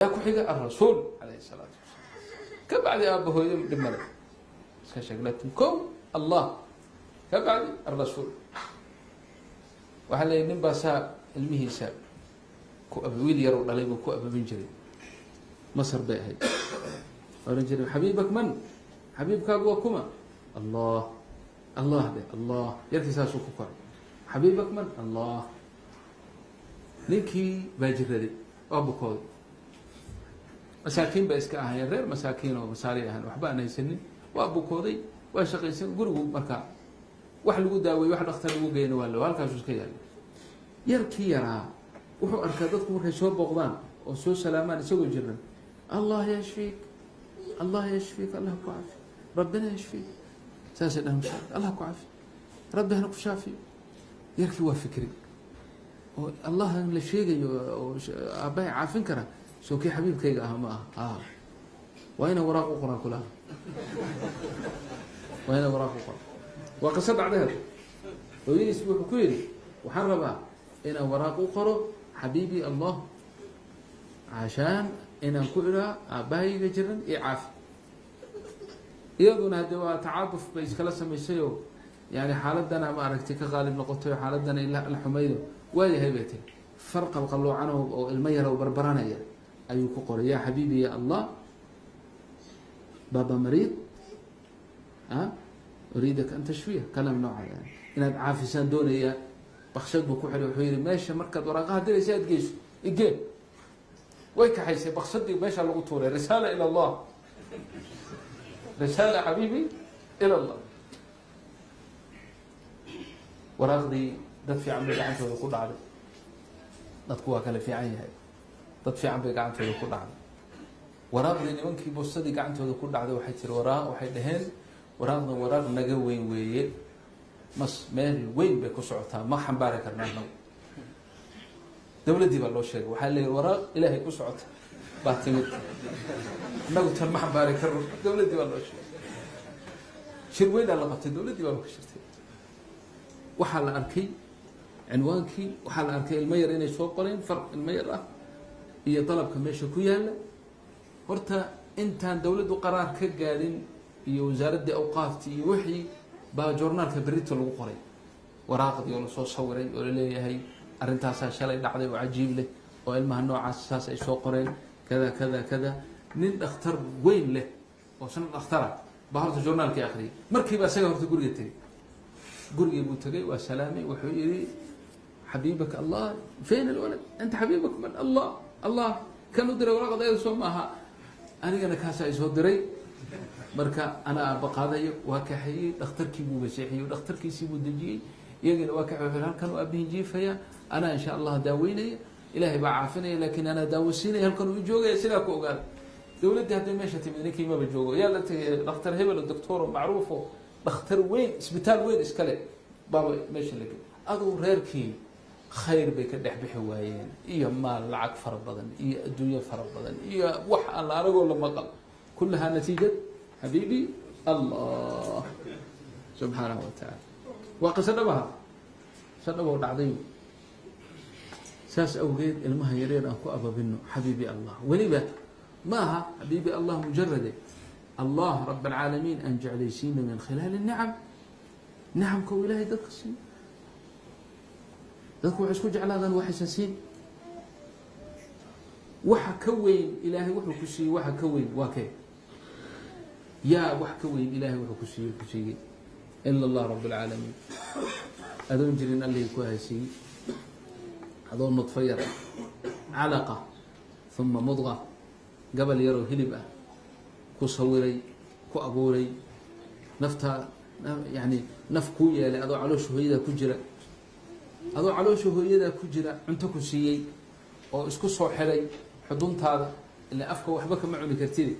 Yaa ku xiga? Alrasuul calayhi salaatu wasalaam. Ka bacdi aaba, hooyo, dhib male, iska sheeg, laakin ko Allah, ka bacdi alrasuul. Waxaa leeyahy nin baa saa ilmihiisa ku wiil yarow dhalay buu ku ababin jiray. Masar bay ahayd. Ohan jiray: "حبيبك من?" Xabiibkaagu waa kuma? "Allah." "Allah" de, "Allah." Yarkii saasuu ku koray. "حبيبك من?" "Allah." Ninkii baa jiraday, waa bukooday. Masaakiin bay iska ahayeen, reer masaakiin oo masaari ahan, waxba aan haysanin. Waa bukooday, waa shaqaysan gurigu. Marka wax lagu daaweey, wax dhaktar lagu geyna waa la halkaasuu iska yaallay. Yarkii yaraa wuxuu arkaa dadku markay soo booqdaan oo soo salaamaan isagoo jiran: "الله يشفيك، الله يشفيك، Allah ku caafi، ربنا يشفيك." Saasay dhahan: "Allah ku caafi, Rabbi hana ku shaafiyo." Yarkii waa fikri oo Allah la sheegayo oo aabbahay caafin kara, soo kii xabiibkayga ah ma aha? A waa inaan waraaq u qoraa kulaha, waa inaan waraaq u qoraa. Waa qiso dhacday. Hadda hooyadiis wuxuu ku yidhi: "Waxaan rabaa inaan waraaq u qoro xabiibi Allah, cashaan inaan ku idhaa aabbahayga jiran iyo caafi." Iyaduna hadde waa tacaaduf bay iskala samaysayoo, yani xaaladana ma aragtay ka qaalib noqotay oo xaaladana la xumaydo. "Waayahay," bay tiri. Far qalqaloocan oo ilmo yara barbaranaya ayuu ku qoray: "يا حبيبي يا الله، بابا مريض، أريدك أن تشفيه." Kalaam nooca yani inaad caafisaan doonaya. Bakshad buu ku xiray. Wuxuu yihi: "Meesha markaad waraaqaha diraysa aad geyso, igee." Way kaxaysay, bakshadii meeshaa lagu tuuray. رسالة إلى الله، رسالة حبيبي إلى الله. Waraaqdii dad fiican bay gacantooda ku dhacday. Dadku waa kala fiican yahay. Dad fiican bay gacantooda ku dhacday waraaqdii. Nimankii boostadii gacantooda ku dhacday waxay tiri waraaq, waxay dhaheen: "Waraaqdan waraaq naga weyn weeye, mas meel weyn bay ku socotaa, ma xambaari karna anagu." Dawladdii baa loo sheegay. Waxaa leeyahy: "Waraaq Ilaahay ku socota baa timid, inagu tan ma xambaari karno." Dawladdii baa loo sheegay. Shir weynaa la qabtay. Dawladdii baaba ka shirtay. Waxaa la arkay cinwaankii, waxaa la arkay ilmo yar inay soo qoreen, far ilmo yar ah, iyo dalabka meesha ku yaala. Horta intaan dawladdu qaraar ka gaadhin iyo wasaaraddii awqaaftii iyo wixii baa joornaalka berito lagu qoray waraaqdii oo lasoo sawiray oo laleeyahay arrintaasaa shalay dhacday oo cajiib leh oo ilmaha noocaas saas ay soo qoreen, kada kada kada. Nin dhakhtar weyn leh oo sana dhakhtara baa horta joornaalkii akriyay. Markiiba isaga horta guriga tegey. Gurigii buu tegey, waa salaamay. Wuxuu yihi: "حبيبك الله، فين الولد؟ أنت حبيبك من؟" "الله." "Allah kan u diray waraaqda eeda soo maaha? Anigana kaasaa isoo diray. Marka anaa aaba qaadayo." Waa kaxeeyey, dhakhtarkii buuba seexiyey, dhakhtarkiisii buu dejiyey. Iyagina waa kaxey. Wuxuu: "Halkan u aabihin jiifaya, anaa insha Allah daaweynaya. Ilaahay baa caafinaya, laakiin anaa daawo siinaya. Halkan uu joogaya, sidaa ku ogaada." Dawladdii hadday meesha timid, ninkii maba joogo. Yaa la tegay? Dhakhtar hebel o doctoro macruufo, dhakhtar weyn, isbitaal weyn iskale baaba meesha la gey. Aduu reerkii khayr bay ka dhex bixi waayeen, iyo maal, lacag fara badan iyo adduunyo fara badan iyo wax aan la aragoo la maqal. كلها نتيجة حبيبي الله سبحانه وتعالى. Waa qiso dhabaha, qiso dhabo dhacday. Saas awgeed ilmaha yareer aan ku ababino حبيبي الله. Weliba ma aha حبيبي الله mujarade. Allah رب العaalamiin aan jeclaysiino من خلال النعم. Nicamka uu Ilaahay dadka siiyo, dadku waxay isku jeclaadaan waxaysan siin. Waxa ka weyn Ilaahay wuxuu ku siiyey, waxa ka weyn waa kee? Yaa wax ka weyn Ilaahay wuxuu ku siiyey, ku siiyey إلا الله رب العaalamiin? Adoon jirin Allihii ku haysiiyey, adoo nudfo yar ah, calaqa ثuma mudqa, gabal yaroo hilib ah, ku sawiray, ku abuuray, naftaa yani naf kuu yeelay adoo caloosha hooyadaa ku jira, adoo caloosha hooyadaa ku jira cunto ku siiyey oo isku soo xiray xuduntaada. Ila afka waxba kama cuni kartid,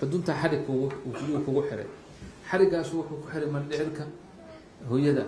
xuduntaa xarig kugu yuu kugu xiray. Xariggaasu wuxuu ku xiray mandhicirka hooyada.